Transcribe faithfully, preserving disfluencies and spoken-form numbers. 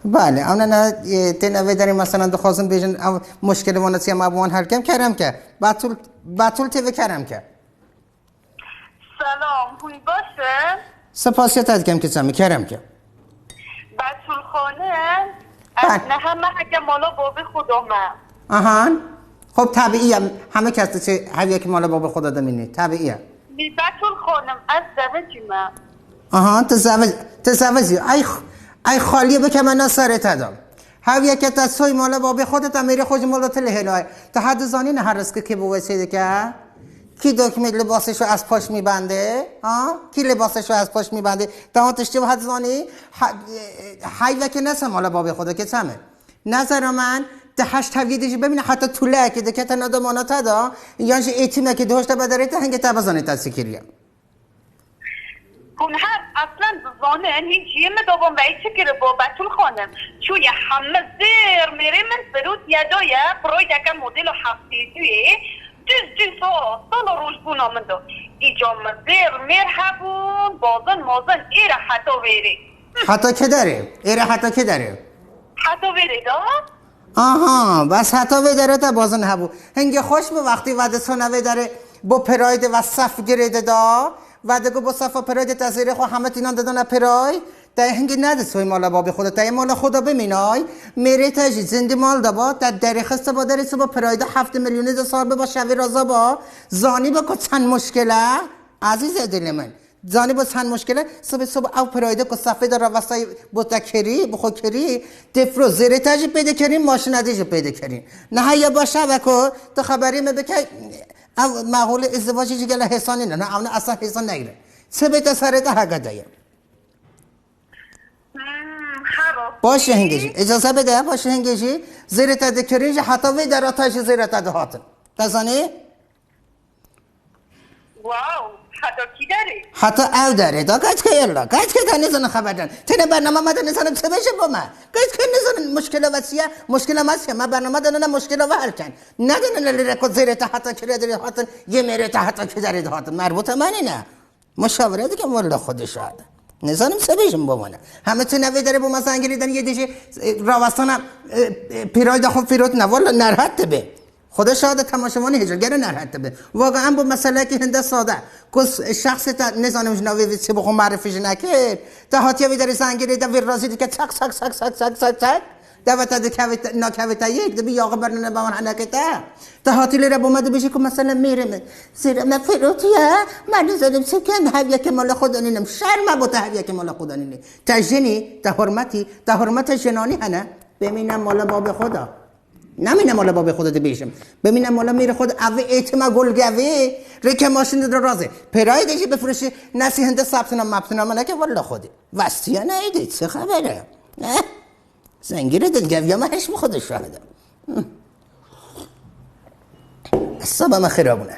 Belê, ew ne, ne, e, tên evê derê, meselen, dixwazin bêjin, ev muşkilê wan çi ye, me bi wan hel kem, kerem ke. Betûl, Betûl T V, kerem ke. Selam, hûn baş in? Spasiya te dikim, kiça min, kerem ke. Betûl Xanim, ez Bel. niha meheke mala babê xwe de me. Ahan. Xub, tabiî ye, heme kes diçe heviyekî mala babê xwe de dimîne. Tabiî ye. Lê Betûl Xanim, ez zewicî me. Aha, tu zevic, tu zevicî. Ay, ay xaliyê bike me na serê te de. Heviyeke te soy mala babê xwe de, te mêrê xwe ji mala te lê hêlay. Te hadi zanî ne her rizki kê bi wê çê dike? Kî dokmê libasê şu ez poş mi bende? Ha? Kî libasê şu ez poş mi bende? Te o tiştî hadi zanî, ha, e, e, heyveke nese mala babê xwe de, ke çeme? Nezera min, di heşt heviyê de jî bimîne, heta tûleyekê dikete na domana te de, yan jî êtîmekê dihoşte bederê te, hingê te bizanê te çi kiriye. Hûn her eslen dizanin, hîn çiyê min dovan veyî çi kiribo, Betûl Xanim? Çûye heme zêr mêrê min firotiye daye, Pride'ke modelo heftê duyê, düz düz ha, sala rojbûna min de. Îca min zêr mêr hebûn, bazin mazin êre heta vêrê. Heta kê derê? Êre heta kê derê? Heta vê rê de. Aha, bes heta vê derê te bazin hebû. Hingê xweş bi wextî ve diçûne vê derê bo Pride ve sef girê dida. Ve digo bo sefa Pride te zêrê xwe heme tînan didine Pride. Te hingê nediçûy mala babê xwe de. Te yê mala xwe de bimînay. Mêrê te jî cindî mal de ba. Te derê xiste ba derê çi ba Pride heftê milyonê de sar biba şevê raza ba. Zanî ba ku çend muşkil e. Ezîzê dilê min. Zanî bo çend muşkil e? Sibê sob ew Pride ku sefê de ravestayî bo te kirî, bi xwe kirî, tê firo zêrê te jî pê dikirîn, maşîna dî jî pê dikirîn. Niha ye baş e ve ku tu xeberî min bike, ew meholê îzdivacê jî gele hêsanî ne, ne, ew ne esa hêsan negire. Sibê te serê te hege de ye. Hmm, hero. Baş e hingê jî. Îcaze bide, baş e hingê jî. Zêrê te dikirîn jî heta vê dera te jî zêrê te dihatin. Te zanî? Wow, heta kî derê? Heta ew derê da, keçke yella, keçke te nizanin xeber dan. Têne bername me de nizanin çi bêjin bo me. Keçke nizanin muşkila ve çi ye, muşkila me çi ye, me bername de nine muşkila ve hel ken. Ne de nine li reko zêrê te heta kî derê hatin, yê mêrê te heta kî derê de hatin. Merbûta me nîne. Muşawere dikim, wella Xwedê şahid e. Nizanim çi bêjim bo me ne. Heme têne vê derê bo me zengilî den yê dî jî, e, rawestana, e, e, pîrayda xwe fîrotine, wella nerhet dibe. Xwedê şahid e, temaşevanê hêja gere nerhet dibe. Waga em bo meselekî hinde sade. Ku s-, şexsê te, nizanim ji navê vê çi bo xwe merifî ji nekir. Te hatiye vê derê zengilê de vê razî dike çak, çak, çak. Deve te dikeve te, nakeve te yek, dibî yaxe bernene be wan henekê te. Te hatî lêre bo me dibêjî ku mesela mêrê min. Zêrê me firotiye, me nizanim çi kem, heviyeke mala xwe danînim. Şerm e bo te heviyeke mala xwe danînî. Te jinî, te hurmetî, te hurmeta jinanî hene. Bimîne mala babê xwe de. Nemîne mala babê xwe de dibêjim. Bimîne mala mêrê xwe de, ev êtîma gulgevê, rêke maşîn de razê. Pêrayê de jî bifirişî, nesî hinde saptina maptina me neke, wella Xwedê. Vestiye neydi, çi xeber e? Eh? Zengîrê dilgeviya me heş bi Xwedê şahid e. Hı. Esaba me xira bûne.